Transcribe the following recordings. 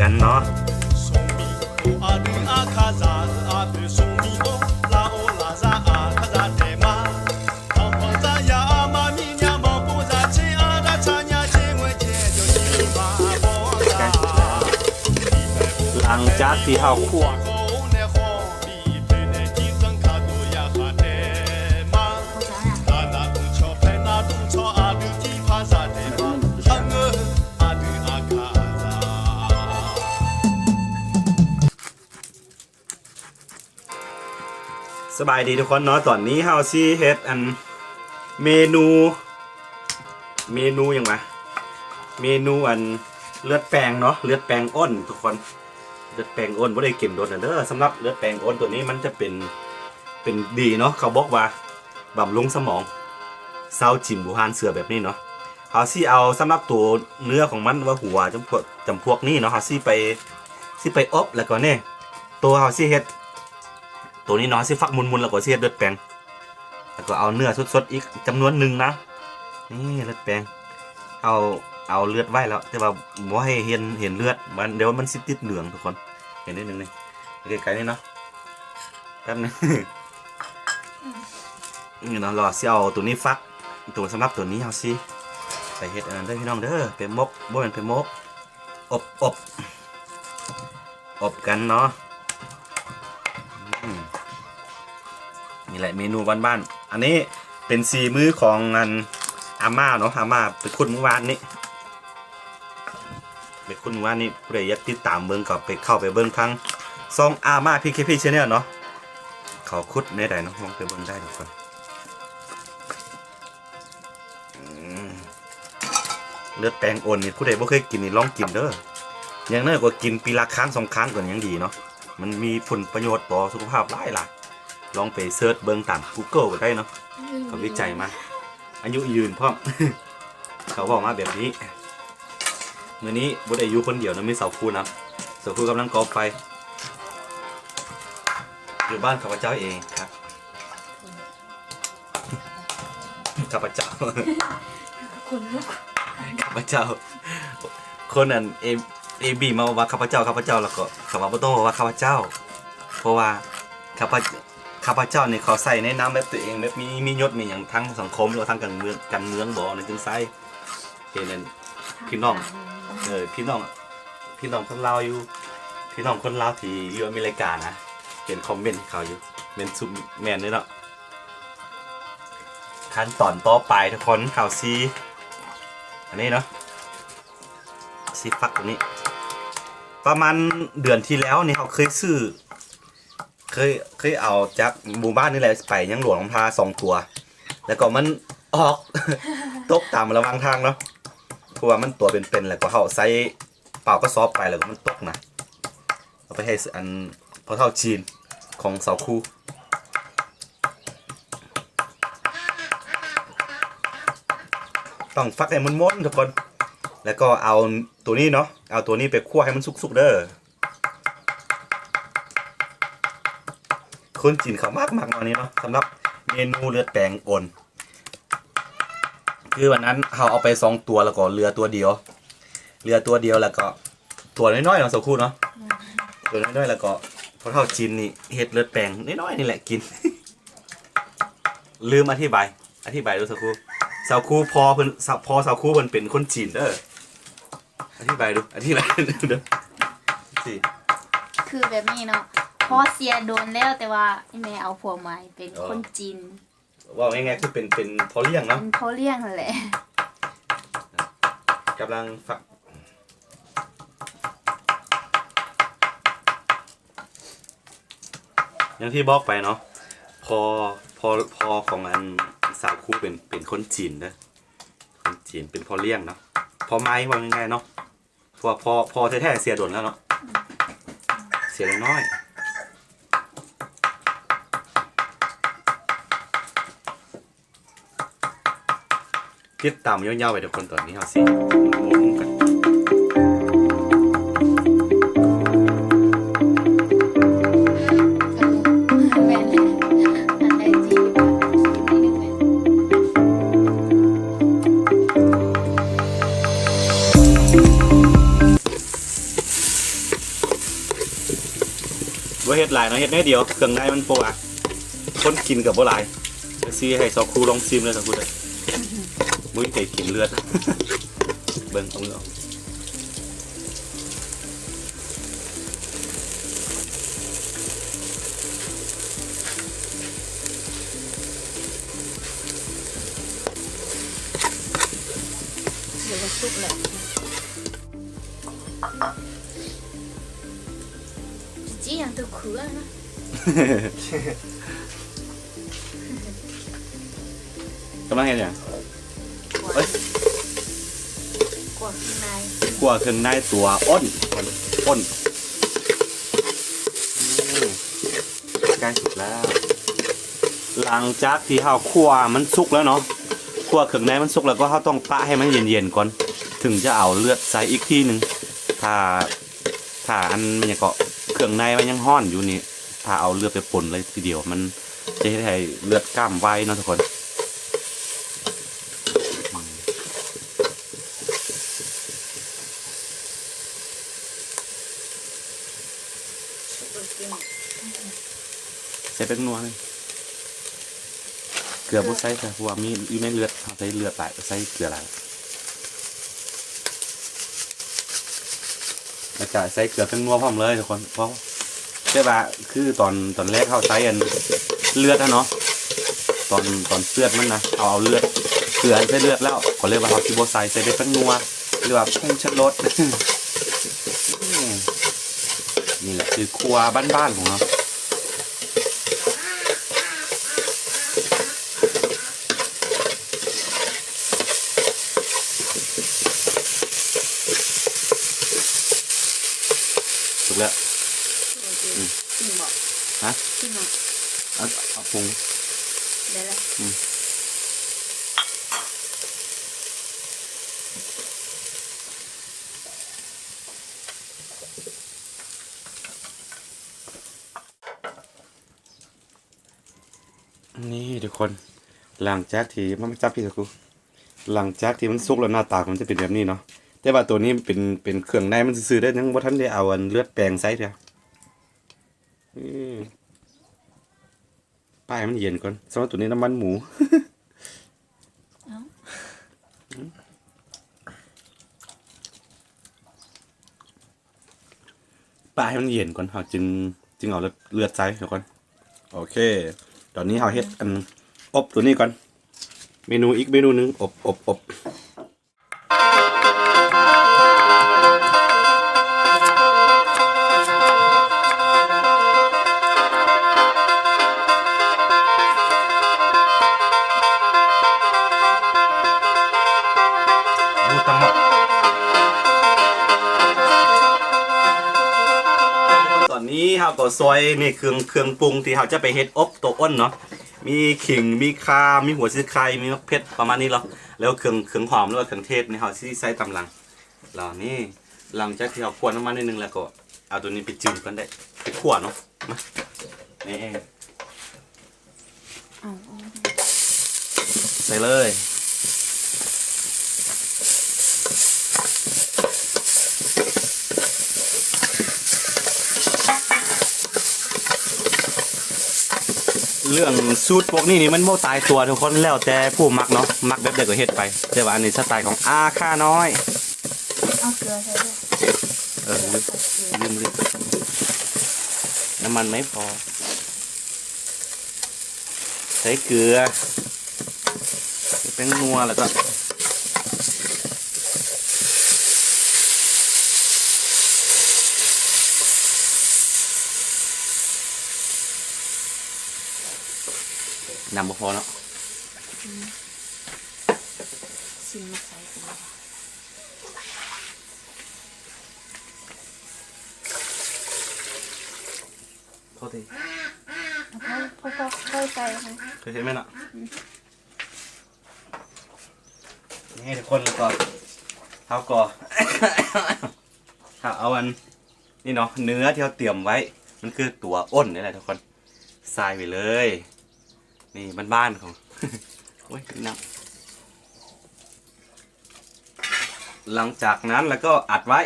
ກັນເນາະ. ຫຼັງຈາກທີ່ເຮົາຂົ້ວ ສະບາຍດີທຸກຄົນເນາະ, ຕອນນີ້ເຮົາຊິເຮັດອັນເມນູ ເມນູຫຍັງວະ ເມນູອັນເລືອດແປງເນາະ, ເລືອດແປງອົນທຸກຄົນ, ເລືອດແປງອົນ ບໍ່ໄດ້ກິນດົນແລ້ວເດີ. ສຳລັບເລືອດແປງອົນໂຕນີ້ ມັນຈະເປັນ ເປັນດີເນາະ, ເຂົາບອກວ່າບຳລຸງສະໝອງ ເຊົາຈີນບູຮານເຊື່ອແບບນີ້ເນາະ. ເຮົາຊິເອົາສຳລັບໂຕເນື້ອຂອງມັນ ຫຼືວ່າຫົວຈຳພວກ ຈຳພວກນີ້ເນາະ, ເຮົາຊິໄປ ຊິໄປອົບ ແລ້ວກໍນີ້ ໂຕເຮົາຊິເຮັດ ໂຕນີ້ເນາະ ເຮົາຊິຟັກໝຸ່ນໆ ແລ້ວກໍຊິເຮັດເລືອດແປງ ແລ້ວກໍເອົາເນື້ອສົດໆອີກຈຳນວນໜຶ່ງນະ. ນີ້ເລືອດແປງ ເຮົາເອົາເລືອດໄວ້ແລ້ວ ແຕ່ວ່າບໍ່ໃຫ້ເຫັນ ເຫັນເລືອດມັນ, ດຽວມັນຊິຕິດເຫຼືອງທຸກຄົນ. ເຫັນນິດໜຶ່ງນີ້ ໃກ້ໆນີ້ເນາະ ແປັບໜຶ່ງ ນີ້ເນາະ. ລາວຊິເອົາໂຕນີ້ຟັກ ໂຕ ສຳລັບໂຕນີ້ເຮົາຊິໄປເຮັດອັນນັ້ນເດີພີ່ນ້ອງເດີ, ໄປໝົກ ບໍ່ແມ່ນໄປໝົກ ອົບ ອົບ ອົບກັນເນາະ. ອືມ ນີ້ແຫຼະເມນູບ້ານໆ. ອັນນີ້ເປັນສີມືຂອງອັນອາມ່າເນາະ, ອາມ່າໄປຂຸດມື້ວານນີ້ ໄປຂຸດມື້ວານນີ້. ຜູ້ໃດຢາກຕິດຕາມເບິ່ງກໍໄປ ເຂົ້າໄປເບິ່ງທາງຊ່ອງອາມ່າ ພີເຄພີ Channel ເນາະ, ເຂົາຂຸດແນວໃດເນາະ ລອງໄປເບິ່ງໄດ້ທຸກຄົນ. ອືມ ເລືອດແປງອົນນີ້ ຜູ້ໃດບໍ່ເຄີຍກິນນີ້ລອງກິນເດີ, ຢ່າງໜ້ອຍກໍກິນປີລະຄັ້ງສອງຄັ້ງກໍຍັງດີເນາະ, ມັນມີຜົນປະໂຫຍດຕໍ່ສຸຂະພາບຫຼາຍໆ. ລອງໄປເສີດເບິ່ງຕາມ Google ກໍໄດ້ເນາະ, ເຂົາວິໄຈມາ ອາຍຸຍືນພ້ອມ ເຂົາເວົ້າມາແບບນີ້. ມື້ນີ້ບໍ່ໄດ້ຢູ່ຄົນດຽວນະ, ມີສາວຄູນຳ, ສາວຄູກຳລັງກໍ່ໄຟ ຢູ່ບ້ານຂ້າພະເຈົ້າເອງຄັບ. ຂ້າພະເຈົ້າ ຄົນລຸກ ຂ້າພະເຈົ້າ ຄົນອັນເອ ເອບີມາເວົ້າວ່າຂ້າພະເຈົ້າ ຂ້າພະເຈົ້າ ແລ້ວກໍເຂົາວ່າບໍ່ຕ້ອງເວົ້າວ່າຂ້າພະເຈົ້າ ເພາະວ່າຂ້າພະ ຂ້າພະເຈົ້ານີ້ເຂົາໃສ່ໃນນາມແບບຕົວເອງ ແບບມີ ມີຍົດມີຫຍັງທາງສັງຄົມ ຫຼືວ່າທາງການເມືອງ ການເມືອງບໍ ນັ້ນຈຶ່ງໃສ່. ເຫັນອັນພີ່ນ້ອງ ເອີ ພີ່ນ້ອງ ພີ່ນ້ອງຄົນລາວຢູ່ ພີ່ນ້ອງຄົນລາວທີ່ຢູ່ອາເມລິການະ ເຫັນຄອມເມັນໃຫ້ເຂົາຢູ່ ແມ່ນສຸ ແມ່ນເດ້ເນາະ. ຂັ້ນຕອນຕໍ່ໄປທຸກຄົນ ເຮົາຊິ ອັນນີ້ເນາະ ຊິຟັກຕົວນີ້ ປະມານເດືອນທີ່ແລ້ວນີ້ ເຮົາເຄີຍຊື້ ເຄີຍ ເຄີຍເອົາຈາກໝູ່ບ້ານນີ້ແຫຼະ ໄປຍັງຫຼວງນ້ຳທາສອງຕົວ ແລ້ວກໍມັນອອກ ຕົກຕາມລະຫວ່າງທາງເນາະ ເພາະວ່າມັນຕົວເປັນໆ ແລ້ວກໍເຮົາໃສ່ ເປົາກະສອບໄປ ແລ້ວກໍມັນຕົກນະ ເອົາໄປໃຫ້ ອັນ ພໍ່ເຖົ້າຈີນຂອງສາວຄູ. ຕ້ອງຟັກໃຫ້ມົນໆ ທຸກຄົນ ແລ້ວກໍເອົາໂຕນີ້ເນາະ ເອົາໂຕນີ້ໄປຂົ້ວໃຫ້ມັນສຸກໆ ເດີ. ຄົນຈີນເຂົາມັກໆ ແນວນີ້ເນາະ ສຳລັບເມນູເລືອດແປງອົນ. ຄືວັນນັ້ນເຮົາເອົາໄປສອງຕົວ ແລ້ວກໍເຫຼືອຕົວດຽວ ເຫຼືອຕົວດຽວ ແລ້ວກໍຕົວນ້ອຍໆ ເນາະ ສາວຄູເນາະ ຕົວນ້ອຍໆ ແລ້ວກໍພໍ່ເຖົ້າຈີນນີ້ເຮັດເລືອດແປງນ້ອຍໆ ນີ້ແຫຼະກິນ. ລືມອະທິບາຍ ອະທິບາຍດູ ສາວຄູ ສາວຄູ ພໍ່ເພິ່ນ ສາວ ພໍ່ສາວຄູເພິ່ນເປັນຄົນຈີນເດີ. ອະທິບາຍດູ ອະທິບາຍດູຊິ ຄືແບບນີ້ເນາະ ພໍ່ເສຍດົນແລ້ວ ແຕ່ວ່າອີ່ແມ່ເອົາຜົວໃໝ່ເປັນຄົນຈີນ. ເວົ້າງ່າຍໆ ຄືເປັນ ເປັນພໍ່ລ້ຽງເນາະ ເປັນພໍ່ລ້ຽງຫັ້ນແຫຼະ. ກຳລັງຟັກ ຢ່າງທີ່ບອກໄປເນາະ ພໍ່ ພໍ່ ພໍ່ຂອງອັນສາວຄູເປັນ ເປັນຄົນຈີນເດີ ຄົນຈີນ ເປັນພໍ່ລ້ຽງເນາະ ພໍ່ໃໝ່ ເວົ້າງ່າຍໆ ເນາະ. ເພາະວ່າພໍ່ ພໍ່ແທ້ໆ ເສຍດົນແລ້ວເນາະ ເສຍນ້ອຍໆ. ຕິດຕາມຍາວໆ ໄວ້ທຸກຄົນ ຕອນນີ້ເຮົາຊິມົ້ງກັນ. ແມ່ນແຫຼະ ອັນໃດຈີນ ນິດໜຶ່ງແມ່ນ. ບໍ່ເຮັດຫຼາຍເນາະ ເຮັດໜ້ອຍດຽວ ເຄື່ອງໃນມັນບໍ່ຫຼາຍ ຄົນກິນກໍບໍ່ຫຼາຍ. ຊິໃຫ້ຊອກຄູລອງຊີມເລີຍ ຊອກຄູເດີ ບໍ່ມີໃຜກິນເລືອດ. ເບິ່ງ ເອົາມືອອກ. ດຽວກໍສຸກແລ້ວ ຈີ່ຫຍັງຕົວເຂືອນະ. ກຳລັງເຮັດຫຍັງ? ເອີຍ ຂົ້ວເຄື່ອງໃນ ຂົ້ວເຄື່ອງໃນຕົວອົ້ນ ອົ້ນ ອືມ ໃກ້ສຸກແລ້ວ. ຫຼັງຈາກທີ່ເຮົາຂົ້ວມັນສຸກແລ້ວເນາະ ຂົ້ວເຄື່ອງໃນມັນສຸກແລ້ວ ກໍເຮົາຕ້ອງປະໃຫ້ມັນເຢັນໆກ່ອນ ເຖິງຈະເອົາເລືອດໃສ່ອີກທີໜຶ່ງ. ຖ້າ ຖ້າອັນ ແມ່ນຫຍັງເກາະ ເຄື່ອງໃນມັນຍັງຮ້ອນຢູ່ນີ້ ຖ້າເອົາເລືອດໄປປົນເລີຍທີດຽວ ມັນຈະເຮັດໃຫ້ເລືອດກ້າມໄວເນາະທຸກຄົນ. ໃສ່ແປ້ງນົວເລີຍ ເກືອບໍ່ໃສ່ ເພາະວ່າມີຢູ່ໃນເລືອດ ເຮົາໃສ່ເລືອດຫຼາຍ ໃສ່ເກືອຫຼາຍ. ແລ້ວກະໃສ່ເກືອແປ້ງນົວພ້ອມເລີຍທຸກຄົນ ເພາະ ແຕ່ວ່າຄືຕອນ ຕອນແລກເຮົາໃສ່ອັນເລືອດຫັ້ນເນາະ ຕອນ ຕອນເຊືອດມັນນະ ເຮົາເອົາເລືອດ ເກືອໃສ່ເລືອດແລ້ວ ກໍເລີຍວ່າເຮົາຊິບໍ່ໃສ່ ໃສ່ແຕ່ແປ້ງນົວ ຫຼືວ່າຜົງຊູລົດ. ນີ້ແຫຼະຄືຄົວບ້ານໆຂອງເຮົາ. ສຸກແລ້ວ ໂອເຄ ອືມ ກິນບໍ່? ຮະ? ກິນບໍ່? ເອົາ ເອົາປຸງ ໄດ້ແລ້ວ ອືມ. ນີ້ທຸກຄົນ ຫຼັງຈາກທີ່ ມາ ມາຈັບພີ້ຊະກູ ຫຼັງຈາກທີ່ມັນສຸກແລ້ວ ໜ້າຕາມັນຈະເປັນແບບນີ້ເນາະ ແຕ່ວ່າໂຕນີ້ເປັນ ເປັນເຄື່ອງໃນມັນຊື່ໆເດ້ ຍັງບໍ່ທັນໄດ້ເອົາອັນເລືອດແປງໃສ່ເທື່ອ. ເອີ ປະໃຫ້ມັນເຢັນກ່ອນ ສຳລັບໂຕນີ້ນ້ຳມັນໝູ. ເອົ້າ ປະໃຫ້ມັນເຢັນກ່ອນ ເຮົາຈຶ່ງ ຈຶ່ງເອົາເລືອດໃສ່ກ່ອນ. ໂອເຄ ຕອນນີ້ເຮົາເຮັດອັນອົບໂຕນີ້ກ່ອນ ເມນູ ອີກເມນູໜຶ່ງ ອົບ ອົບ ອົບ. ຕອນນີ້ເຮົາກໍຊອຍນີ້ ເຄື່ອງ ເຄື່ອງປຸງທີ່ເຮົາຈະໄປເຮັດອົບໂຕອົ້ນເນາະ ມີຂີງ ມີຂ່າ ມີຫົວສີໄຄ ມີໝາກເຜັດ ປະມານນີ້ເນາະ ແລ້ວເຄື່ອງ ເຄື່ອງຫອມ ຫຼືວ່າເຄື່ອງເທດນີ້ ເຮົາຊິໃສ່ຕາມຫຼັງ. ແລ້ວນີ້ ຫຼັງຈາກທີ່ເຮົາຂົ້ວນ້ຳມັນໜ້ອຍໜຶ່ງແລ້ວ ກໍເອົາໂຕນີ້ໄປຈືມກ່ອນໄດ້ ໄປຂົ້ວເນາະ ມາ ນີ້ ເອົາ ເອົາ ໃສ່ເລີຍ. ເລື່ອງສູດພວກນີ້ນີ້ມັນບໍ່ຕາຍຕົວທຸກຄົນ ແລ້ວແຕ່ຜູ້ມັກເນາະ ມັກແບບໃດກໍເຮັດໄປ ແຕ່ວ່າອັນນີ້ສະໄຕຂອງອາຂ້ານ້ອຍ. ເອົາເກືອໃສ່ດ້ວຍ ເອີ ລືມ ລືມ ລືມ ນ້ຳມັນໄມ່ພໍ ໃສ່ເກືອ ໃສ່ແປ້ງນົວ ແລ້ວກໍ ນ້ຳບໍ່ພໍເນາະ ອືມ ຊິມມາໃສ່ ພໍດີ ພໍ ພໍ ພໍໃສ່ ເຄີຍເຫັນແມ່ນເນາະ ອືມ. ນີ້ທຸກຄົນ ແລ້ວກໍເຮົາກໍ ເຮົາເອົາອັນນີ້ເນາະ ເນື້ອທີ່ເຮົາຕຽມໄວ້ ມັນຄືຕົວອົ້ນນີ້ແຫຼະທຸກຄົນ ໃສ່ໄປເລີຍ ນີ້ບ້ານໆຂອງ ໂອ້ຍ ໜັກ. ຫຼັງຈາກນັ້ນແລ້ວກໍອັດໄວ້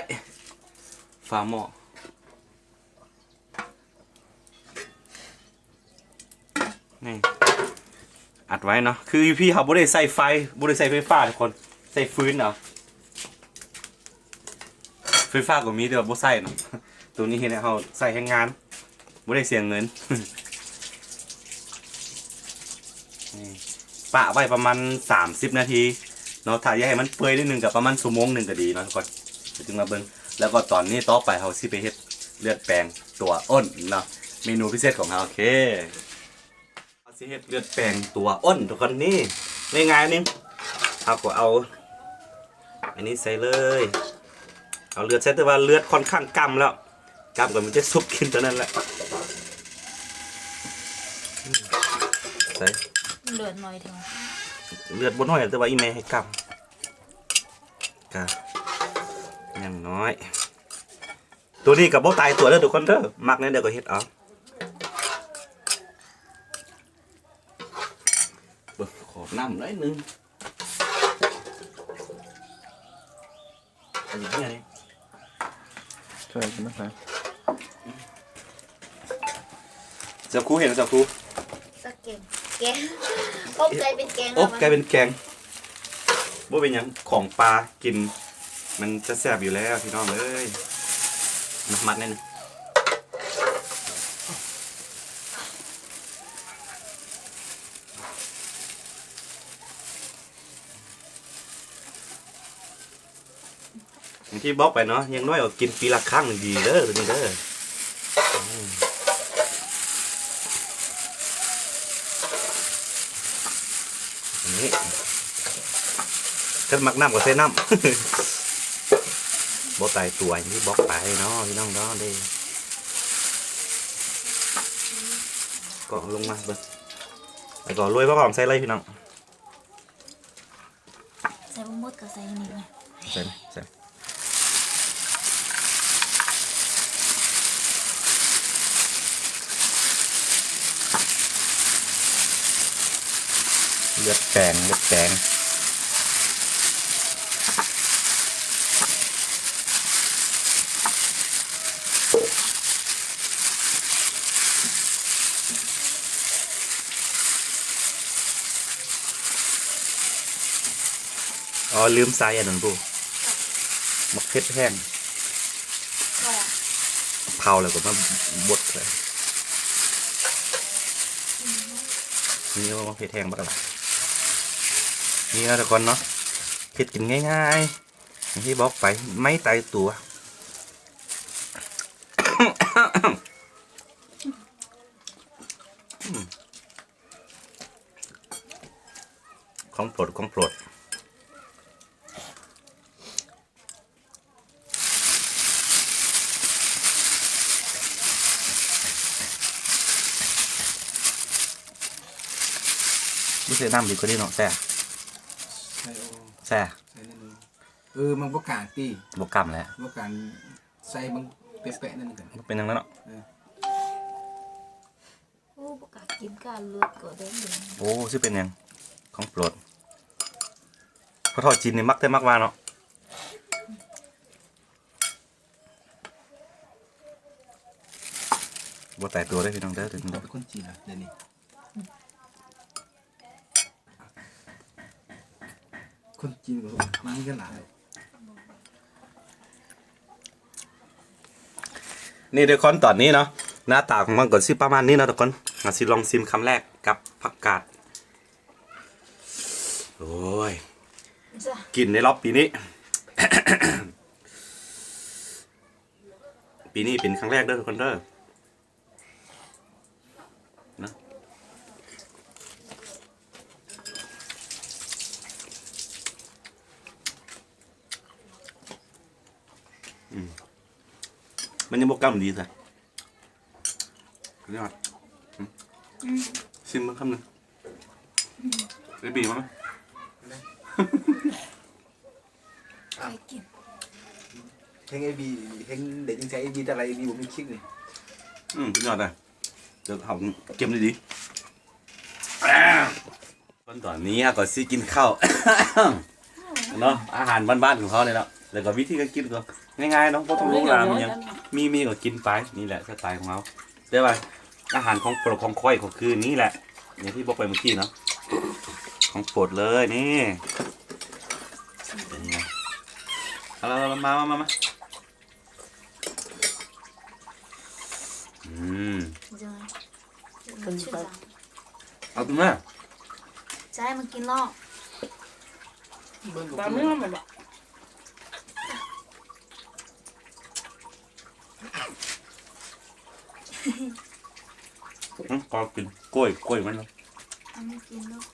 ຝາໝໍ້. ນີ້ ອັດໄວ້ເນາະ. ຄືຢູ່ພີ້ເຮົາບໍ່ໄດ້ໃຊ້ໄຟ ບໍ່ໄດ້ໃຊ້ໄຟຟ້າທຸກຄົນ ໃຊ້ຟືນເອົາ. ໄຟຟ້າກໍມີ ແຕ່ວ່າບໍ່ໃຊ້ເນາະ. ໂຕນີ້ເຮັດໃຫ້ເຮົາໃຊ້ແຮງງານ ບໍ່ໄດ້ເສຍເງິນ. ນີ້ ປະໄວ້ປະມານສາມສິບນາທີເນາະ. ຖ້າຢາກໃຫ້ມັນເປື່ອຍນິດໜຶ່ງກໍປະມານຊົ່ວໂມງໜຶ່ງກໍດີເນາະທຸກຄົນ. ເຮົາຈຶ່ງມາເບິ່ງ ແລ້ວກໍຕອນນີ້ຕໍ່ໄປເຮົາຊິໄປເຮັດເລືອດແປງຕົວໂອ້ນເນາະ ເມນູພິເສດຂອງເຮົາ. ໂອເຄ ເຮົາຊິເຮັດເລືອດແປງຕົວໂອ້ນທຸກຄົນ. ນີ້ ງ່າຍໆ ນີ້ ເຮົາກໍເອົາອັນນີ້ໃສ່ເລີຍ. ເອົາເລືອດໃສ່ ແຕ່ວ່າເລືອດຂ້ອນຂ້າງກ້ຳແລ້ວ ກ້ຳກໍມີແຕ່ຊຸບກິນເທົ່ານັ້ນແຫຼະ. ໃສ່ ເລືອດໜ້ອຍແທ້ ເລືອດບໍ່ໜ້ອຍ ແຕ່ວ່າອີ່ແມ່ໃຫ້ກ້ຳ ກະຍັງນ້ອຍ. ໂຕນີ້ກໍບໍ່ຕາຍຕົວເດີທຸກຄົນເດີ ມັກແນວໃດກໍເຮັດເອົາ. ເບິ່ງ ຂໍນ້ຳໜ້ອຍໜຶ່ງ ອັນນີ້ເນຍ ຊ່ວຍກັນນະ ຈັບຄູ່ເຫັນ ຈັບຄູ່ ສັກແກງ ແກງ ອົບໄກ່ເປັນແກງ ອົບໄກ່ເປັນແກງ. ບໍ່ເປັນຫຍັງ ຂອງປ່າກິນມັນຈະແຊບຢູ່ແລ້ວພີ່ນ້ອງເອີຍ. ມາ ມັດແນ່ນ. ຢ່າງທີ່ບອກໄປເນາະ ຢ່າງໜ້ອຍກໍກິນປີລະຄັ້ງນີ້ດີເດີ ໂຕນີ້ເດີ. ອືມ ນີ້ ຄັນມັກນ້ຳກໍໃສ່ນ້ຳ ບໍ່ຕາຍຕົວ ຢ່າງທີ່ບອກໄປເນາະພີ່ນ້ອງເນາະເດ້. ກໍລົງມາເບິ່ງ ແລ້ວກໍໂລຍຜັກຫອມໃສ່ເລີຍພີ່ນ້ອງ. ໃສ່ບໍ່ໝົດກໍໃສ່ນີ້ ໃສ່ ໃສ່ ເລືອດແປງ ເລືອດແປງ. ອໍ ລືມໃສ່ອັນນັ້ນພຸ້ນ ໝາກເຜັດແຫ້ງ ເຜົາແລ້ວກໍມາບົດເລີຍ. ນີ້ໝາກເຜັດແຫ້ງບັກຫຼາຍ ນີ້ເນາະທຸກຄົນເນາະ ເຮັດກິນງ່າຍໆ ຢ່າງທີ່ບອກໄປ ໄມ້ຕາຍຕົວ. ຂອງໂປດ ຂອງໂປດ ບໍ່ໃສ່ນ້ຳດີກວ່ານີ້ເນາະ ແຊບ ໃສ່ ໂອ້ ແຊບ ໃສ່ໜ້ອຍໜຶ່ງ. ເອີ ມັນບໍ່ກາງຕິ ບໍ່ກາງແຫຼະ ບໍ່ກາງ ໃສ່ມັນແປະໆ ໜ້ອຍໜຶ່ງກໍ ບໍ່ເປັນຫຍັງແລ້ວເນາະ ເອີ. ໂອ້ ບໍ່ກ້າກິນ ກ້າເລືອດກໍໄດ້ເລີຍ. ໂອ້ ຊິເປັນຫຍັງ ຂອງໂປດ ເພາະເຖົ້າຈີນນີ້ມັກແທ້ມັກວ່າເນາະ. ບໍ່ຕາຍຕົວເດີພີ່ນ້ອງເດີ ເປັນຄົນຈີນລະດຽວນີ້. ຄົນຈີນກໍມັນກໍຫຼາຍ. ນີ້ທຸກຄົນ ຕອນນີ້ເນາະ ໜ້າຕາຂອງມັນກໍຊິປະມານນີ້ເນາະທຸກຄົນ. ເຮົາຊິລອງຊີມຄຳແລກກັບຜັກກາດ. ໂອ້ຍ ກິນໃນລອບປີນີ້ ປີນີ້ເປັນຄັ້ງແລກເດີທຸກຄົນເດີ. ນະ ອືມ ມັນຍັງບໍ່ກ້ຳດີຊະ ຍອດ ອືມ ອືມ ຊີມເບິ່ງຄຳໜຶ່ງ ອືມ ໄອ້ບີມາ ເຄີຍກິນ ເຮັງໄອ້ບີ ເຮັງໄດ້ຍິນສຽງໄອ້ບີ ແຕ່ວ່າໄອ້ບີບໍ່ມີຄລິບນີ້. ອືມ ສຸດຍອດເລີຍ ດຽວເຮົາເກັບດີໆ. ຕອນນີ້ເຮົາກໍຊິກິນເຂົ້າເນາະ ອາຫານບ້ານໆຂອງເຮົານີ້ເນາະ ແລ້ວກໍວິທີການກິນກໍງ່າຍໆເນາະ ບໍ່ຕ້ອງຫຼູຫຼາມີຫຍັງ ມີ ມີກໍກິນໄປ ນີ້ແຫຼະສະໄຕຂອງເຮົາ. ແຕ່ວ່າອາຫານຂອງໂປດຂອງຂ້ອຍກໍຄືນີ້ແຫຼະ ຢ່າງທີ່ບອກໄປເມື່ອກີ້ເນາະ ຂອງໂປດເລີຍນີ້ ເປັນໄງ? ເອົາ ເອົາ ເອົາ ມາ ມາ ມາ ມາ ອືມ ເອົາຂຶ້ນມາ ໃຈມາກິນລອກ ບາເມືອງມັນບອກ ອືມ ກໍກິນກ້ວຍ ກ້ວຍມັນນະ ອັນນີ້ກິນລູກ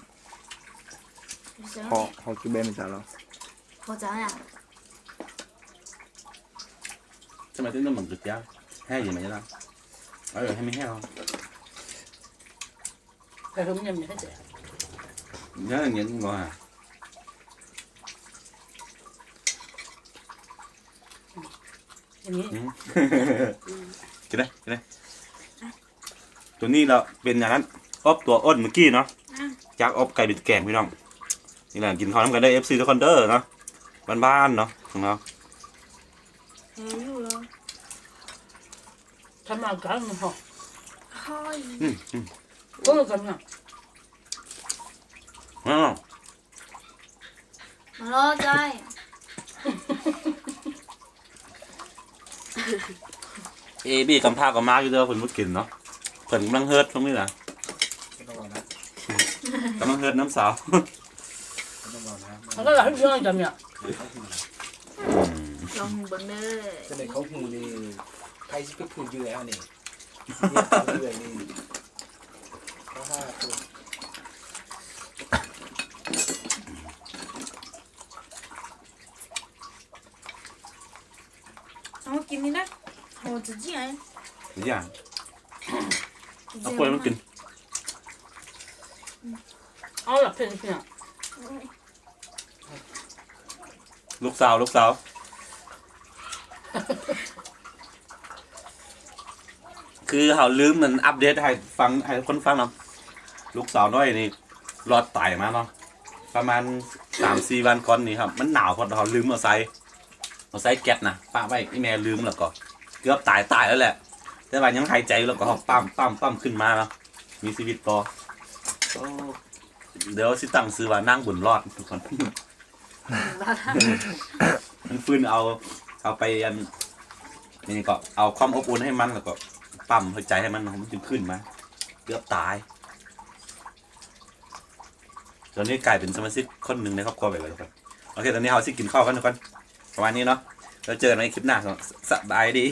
ຂໍ ຂໍກິນແບບນີ້ຈ້າເນາະ ພໍຈ້າ ທຳໄມເປັນເໝືອນກະເຈ້ຍ ແຫ້ງຢູ່ແມ່ນລະ ເອີ ໃຫ້ມັນແຫ້ງ ໃສ່ເພິ່ມຍຳໃຫ້ແຈ ເຢັນໆບໍ່ຫາ ອັນນີ້ ອືມ ກິນເລີຍ ກິນເລີຍ ຕົວນີ້ລະເປັນຫຍັງນັ້ນ ອົບຕົວອົນເມື່ອກີ້ເນາະ ອືມ ຈາກອົບກາຍເປັນແກງພີ່ນ້ອງ ນີ້ລະ ກິນເຂົ້ານຳກັນເດີ ເອັຟຊີ ທຸກຄົນເດີເນາະ ບ້ານໆເນາະ ຂອງເຮົາ ແຮງຢູ່ເນາະ ທຳມາການມັນຫອມ ຫອມ ອືມ ອືມ ໂອ້ຍ ກັນນະ ອ້າວ ມາເລີຍຈ້ອຍ ເອບີກຳພ້າກໍມາຢູ່ເດີ ເພິ່ນບໍ່ກິນເນາະ ເພິ່ນກຳລັງເຮີດຊ່ວງນີ້ນະ ກຳລັງເຮີດນຳສາວ ມັນກໍຫຼາຍເລື່ອງຈັງເນຍ ອືມ ລອງເບິ່ງເດີ ຈັ່ງໃດເຂົ້າຫູນີ້ ໃຜຊິເປັນຜູ້ເຫຍື່ອຍເຮົານີ້? ເຫຍື່ອຍນີ້ ເອົາກິນນີ້ນະ ໂຫ ຈະຈິງ ຢ່າ ເອົາກ້ວຍມັນກິນ ເອົາລະເພິ່ນກິນ ອືມ ລູກສາວ ລູກສາວ ຄືເຮົາລືມອັນອັບເດດໃຫ້ຟັງ ໃຫ້ຄົນຟັງເນາະ ລູກສາວນ້ອຍນີ້ລອດຕາຍມາເນາະ ປະມານສາມສີ່ວັນກ່ອນນີ້ຄັບ ມັນໜາວໂພດ ເຮົາລືມເອົາໃສ່ ເອົາໃສ່ແກັດນະ ປະໄວ້ ອີ່ແມ່ລືມ ແລ້ວກໍເກືອບຕາຍ ຕາຍແລ້ວແຫຼະ ແຕ່ວ່າຍັງຫາຍໃຈຢູ່ ແລ້ວກໍເຮົາປ້ຳ ປ້ຳ ປ້ຳຂຶ້ນມາເນາະ ມີຊີວິດຕໍ່ ໂອ້ ດຽວຊິຕັ້ງຊື່ວ່ານາງບຸນລອດ ທຸກຄົນ ມັນຟື້ນເອົາ ເອົາໄປອັນ ນີ້ກໍເອົາຄວາມອົບອຸ່ນໃຫ້ມັນ ແລ້ວກໍປ້ຳຫົວໃຈໃຫ້ມັນ ມັນຈຶ່ງຂຶ້ນມາ ເກືອບຕາຍ ຕອນນີ້ກາຍເປັນສະມາຊິກຄົນໜຶ່ງໃນຄອບຄົວໄປແລ້ວ ທຸກຄົນ ໂອເຄ ຕອນນີ້ເຮົາຊິກິນເຂົ້າກັນ ທຸກຄົນ ປະມານນີ້ເນາະ ແລ້ວເຈີກັນໃໝ່ຄລິບໜ້າເນາະ ສະບາຍດີ.